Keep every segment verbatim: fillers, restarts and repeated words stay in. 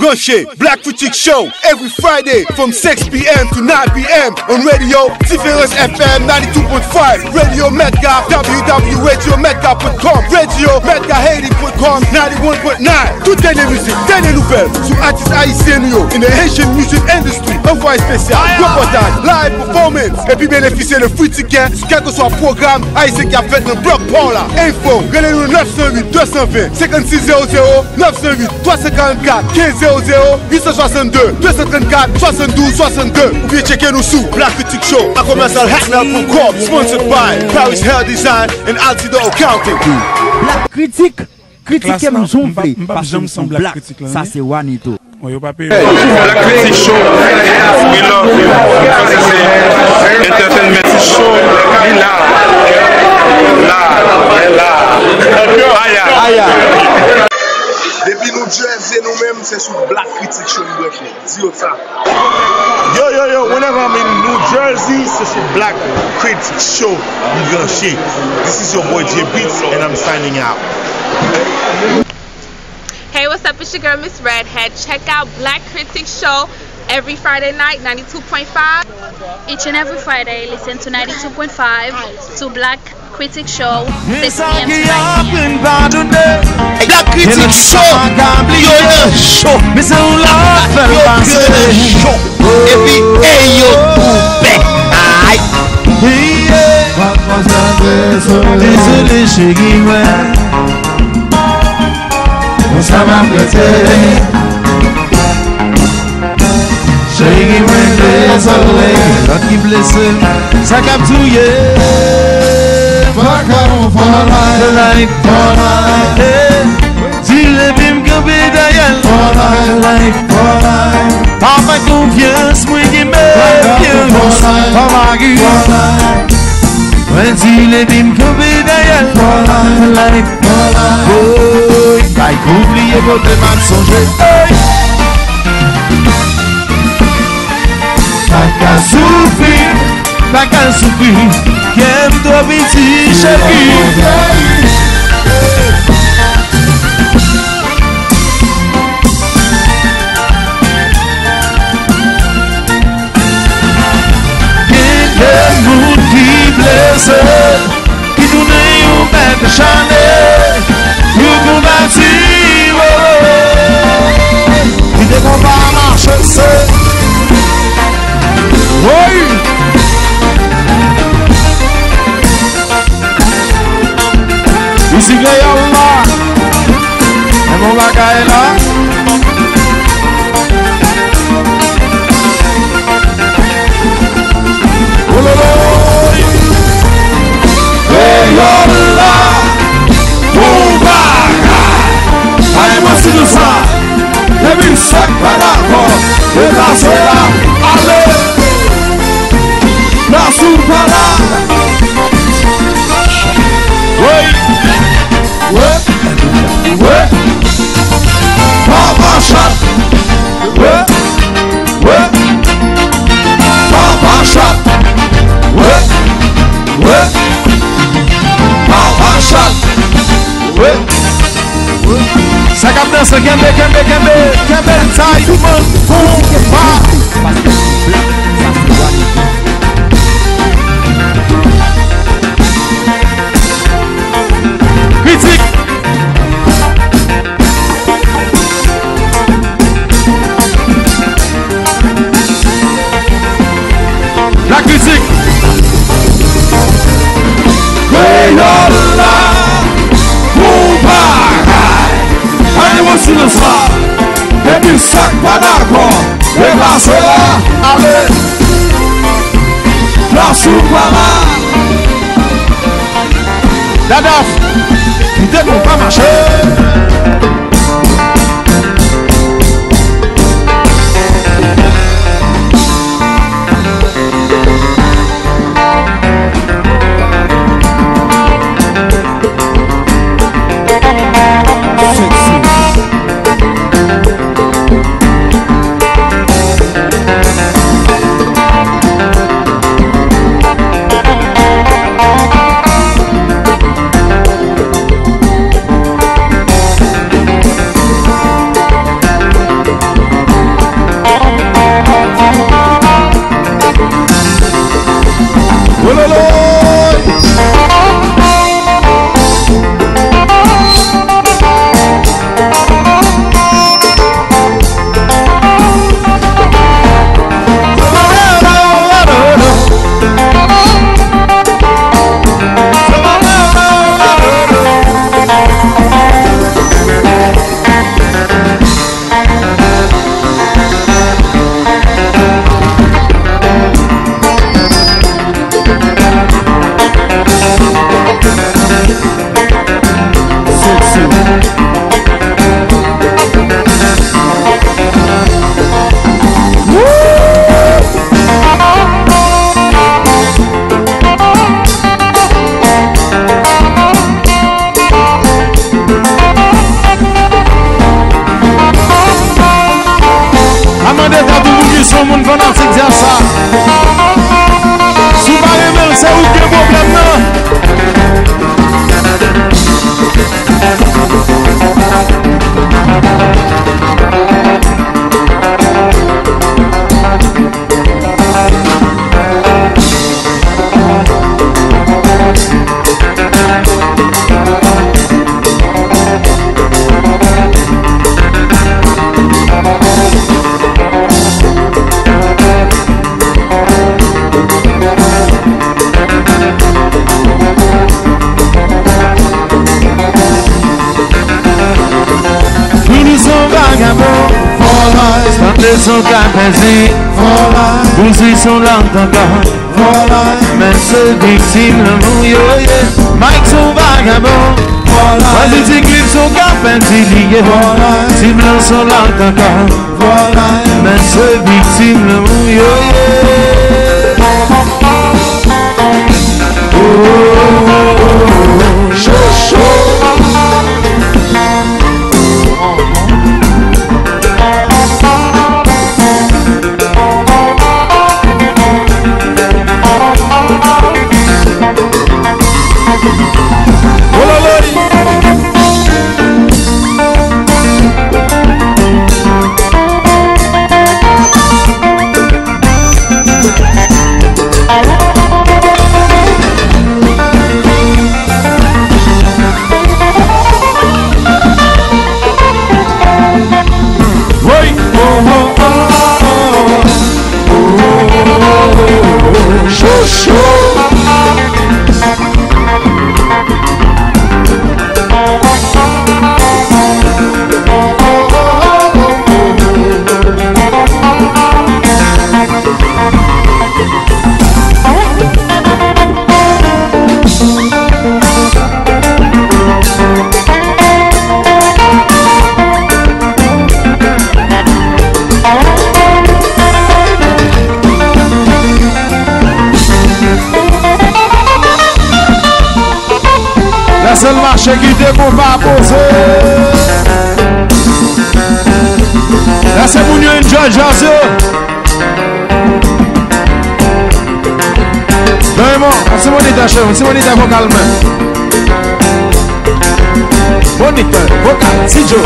Branche Black Critic Show every Friday from six p.m. to nine p.m. on Radio Différence F M ninety-two point five, Radio Metcalf, W W W radio metcalf dot com, Radio Metcalf Haiti dot com, ninety-one point nine. Tout dènye mizik, dènye nouvèl sou atis ayisyen nou yo in the Haitian music industry. Anvwaye espesyal, repòtaj, live performance, epi benefisye de free ticket sou kèlkeswa pwogram ayisyen k ap fèt nan blòk pa w la. Enfo, rele nou nèf san uit, de san ven, senkannsis zewo zewo, nèf san uit, twa san karannkat, kenz zewo zewo, uit san swasanndde, de san trannkat, swasanndouz swasannde, oubyen tcheke nou sou Black Critic Show a commercial hackmail point com, sponsored by Paris Hair Design and Altidor Accounting. Black Critic, kritike m jan w vle, paske m se yon black, sa se Wanito. Black Critic Show, we love you. Paske se entertainment show, li la. La, la. Aya. Aya. Depi New Jersey, nou menm, se sou Black Critic Show nou branche. Di yo sa. Yo, yo, yo, whenever I'm in New Jersey, se sou Black Critic Show m branche. This is your boy J Beats, and I'm signing out. Hey, what's up? It's your girl, Miss Redhead. Check out Black Critic Show every Friday night, ninety-two point five. Each and every Friday, listen to ninety-two point five to Black Critic Show, six p.m. to nine p.m. Black Critic Show, yo nan show. Yo nan show. Epi, ey yo, ouvè. Ay. Dezole, cheri mwen. Konsa m ap rete. Cheri mwen dezole, lòt ki blese m, sa k ap touye m. Fòkè yon fò life, fò life, fò life. Di l epi m kanpe dèyè l, fò life, fò life, fò life. Pa fè konfyans, mwen gen mefyans, fò life, fò life, fò life. Mwen di l epi m kanpe dèyè l, fò life, fò life. Woy, bay kou bliye kote m ap sonje. Ey! Pa ka soufri, pa ka soufri. Kè m twò piti, cheri. Gen de moun ki blese, ki tounen yon bèk chane, yo konbati, wo, wo. Ki te konn pa mache, se. Woy! Mizik kreyòl la. Men bon bagay la. Ololoy! Kreyòl la, bon bagay. Ay, mwen si nou sa. Epi sa k pa dakò, deplase la, ale. Plas ou pa la. Wi. Wi. Wi. Papa Chat. Wi. Wi. Papa Chat. Wi. Wi. Papa Chat. Wi. Sa k ap danse, kenbe, kenbe, kenbe, kenbe l, sa, tout moun, konba. Kritik. La kritik. Kreyòl la, bon bagay. Pa gen silans la. Epi sa k pa dakò, deplase la, ale. Plas ou pa la. Dadaf, kite nou pa mache. Sa. Si w pa renmen l, se ou k gen pwoblèm nan. Toulouse on vagabon, vòlè. Tande son ka pèzi, vòlè. Bouzi son lang tanka, vòlè. Men se viktim lanmou yo ye. Mike son vagabon, vòlè. Wazi ti klip son ka pèzi li ye. Vòlè. Tim lan son lang tanka, vòlè. Men se viktim lanmou yo ye. Oh, oh, oh, oh, oh. Chouchou. Woy! Oh, oh, oh, oh, oh. Chouchou! Lè sèl mache kite konpa poze. Lè se moun yo enjoy jazz yo. Raymond, yon ti monitè chè, yon ti monitè vokal mwen. Monitè vokal, Ti Djo.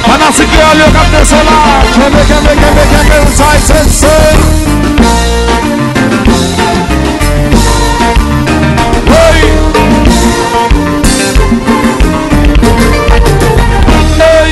Fanatik kreyòl yo k ap danse la. Kenbe, kenbe, kenbe, kenbe, sa e sense. Hey! Hey!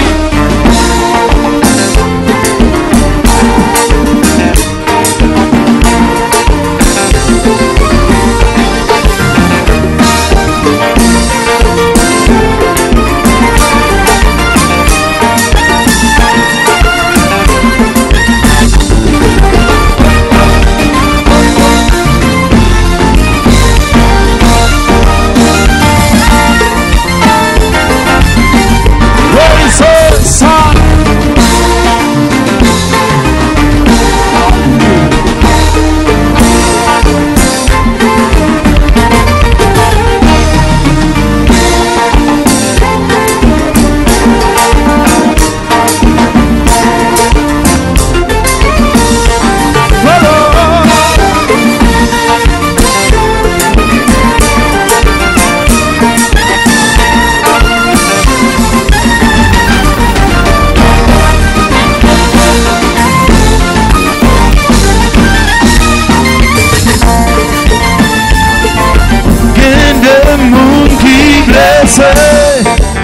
Se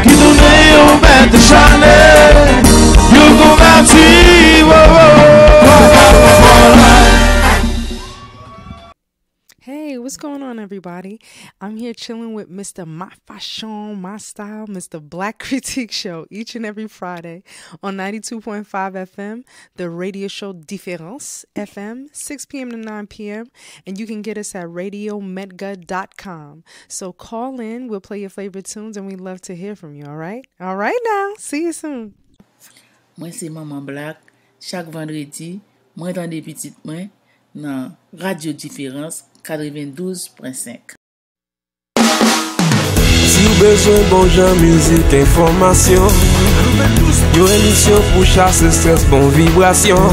ki tounen yon mèt chale, yon konvèti, wo, wo, wo. Hey, what's going on, everybody? I'm here chilling with Mister My Fashion, My Style, Mister Black Critique Show each and every Friday on ninety-two point five F M, the radio show Différence F M, six p.m. to nine p.m., and you can get us at radio metga dot com. So call in, we'll play your favorite tunes, and we love to hear from you, all right? All right now, see you soon. Mwen se Manman Black. Chak vandredi, mwen tande pitit mwen nan Radyo Diferans katrevendouz pwen senk. Si w bezwen bon jan mizik, enfòmasyon, yon emisyon pou chase estrès, bon vibrasyon.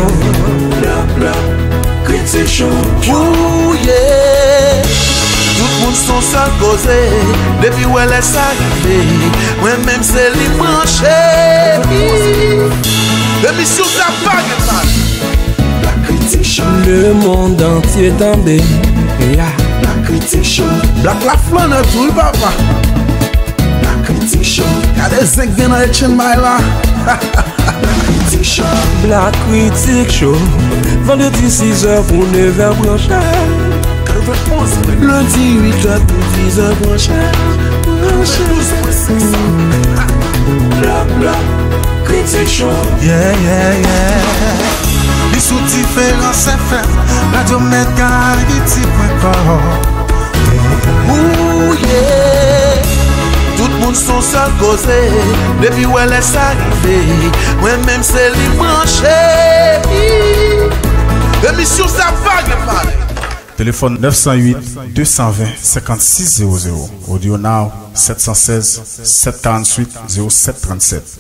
Kritik Show. Ooh, yeah. Tout moun se yon sèl koze, depi w wè lè sa rive, mwen menm se li m branche. Emisyon sa pa gen pale. Black Critic Show. Le monde entier tande. Yeah. Black Critic Show. Black la flannen tou wi papa. Black Critic Show. Gade zen k gen nan Etienne bay la. Black Critic Show. Black Critic Show. Vandredi sizè pou nevè branche. Lendi uitè pou dizè branche. Branche. Black, Black Critic Show. Yeah, yeah, yeah. Li sou Diferans F M, Radyo Mèt Ayiti pwen kòm. Ooh, yeah. Tout moun se yon sèl koze, depi w wè lè sa rive, mwen menm se li m branche. Emisyon sa pa gen pale. Telefòn nèf san uit, de san ven, senkannsis zewo zewo. Audio Now, sèt san sèz, sèt karanntuit, zewo sèt trannsèt.